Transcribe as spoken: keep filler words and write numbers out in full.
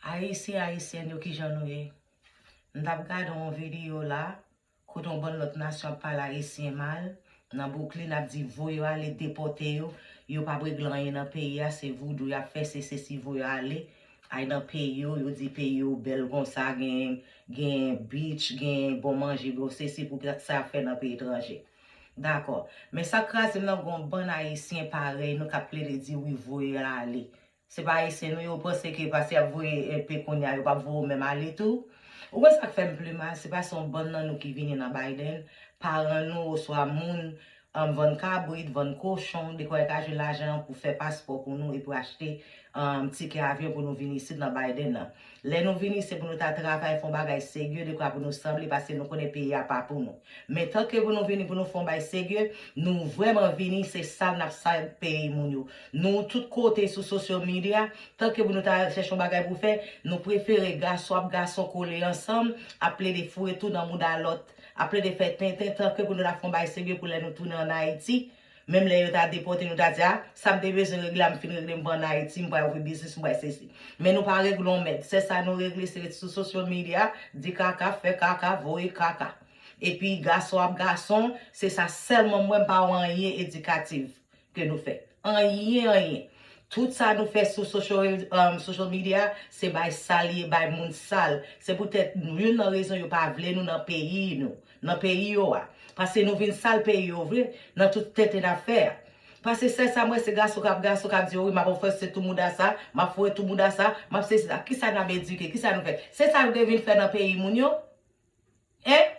Ayisyen, Ayisyèn yo, kijan nou ye? M t ap gade yon videyo la, kote yon bann lòt nasyon ap pale Ayisyen mal. Nan Brooklyn, ap di voye yo ale, depòte yo. Yo p ap regle anyen nan peyi a, se voudou y ap fè, se sesi, voye yo ale. Ay nan peyi yo, yo di peyi yo bèl konsa, gen, gen beach, gen bon manje, bon sesi, pou sa y ap fè nan peyi etranje. Dakò. Men sa k kraze m nan, gen yon bann Ayisyen parèy nou k ap plede di wi, voye yo ale. Se pa Ayisyen nou ye, yo panse ke paske y ap voye enpe kounye a, yo p ap voye w menm ale tou. Ou konn sa k fè m pi mal? Se paske yon bann nan nou ki vini nan Biden, paran nou oswa moun, um, vann kabrit, vann kochon, dekwa yo ka jwenn lajan an pou fè paspò pou nou epi achte, um, tikè avyon pou nou vin isit nan Biden nan. Lè nou vini, se pou nou ta travay, fè yon bagay serye, dekwa pou nou sanble, paske nou konnen peyi a pa pou nou. Men tanke pou nou vini, pou nou fè yon bagay serye, nou vrèman vini, se sal n ap sal peyi moun yo. Nou tout kote sou social media, tanke pou nou ta chèche yon bagay pou fè, nou prefere gason ap gason kole ansanm, ap plede foure tou nan mouda lòt, ap plede fè tenten, tanke pou nou ta fè yon bagay serye pou lè nou tounen ann Ayiti. Menm lè yo ta depòte nou, ta di, a, sa m te bezwen regle a, m fin regle, m pral ann Ayiti, m pral ouvri biznis, m pral sesi. Men nou pa regle yon mèd. Sèl sa nou regle, se ret sou social media, di kaka, fè kaka, voye kaka. Epi gason ap gason, se sa sèlman m wè, m pa wè anyen edikatif ke nou fè. Anyen, anyen. Tout sa nou fè sou social, um, social media, se bay sal ye, bay moun sal. Se poutèt youn nan rezon yo pa vle nou nan peyi nou, nan peyi yo a. Paske nou vin sal peyi yo vre, nan tout tenten n ap fè a. Paske sèl sa m wè, se gason k ap gason k ap di, wi, m ap ofense tou mouda sa, m ap foure tou mouda sa, m ap sesi sa. Kisa n ap edike? Kisa nou fè? Se sa nou te vin fè nan peyi moun yo? Hein?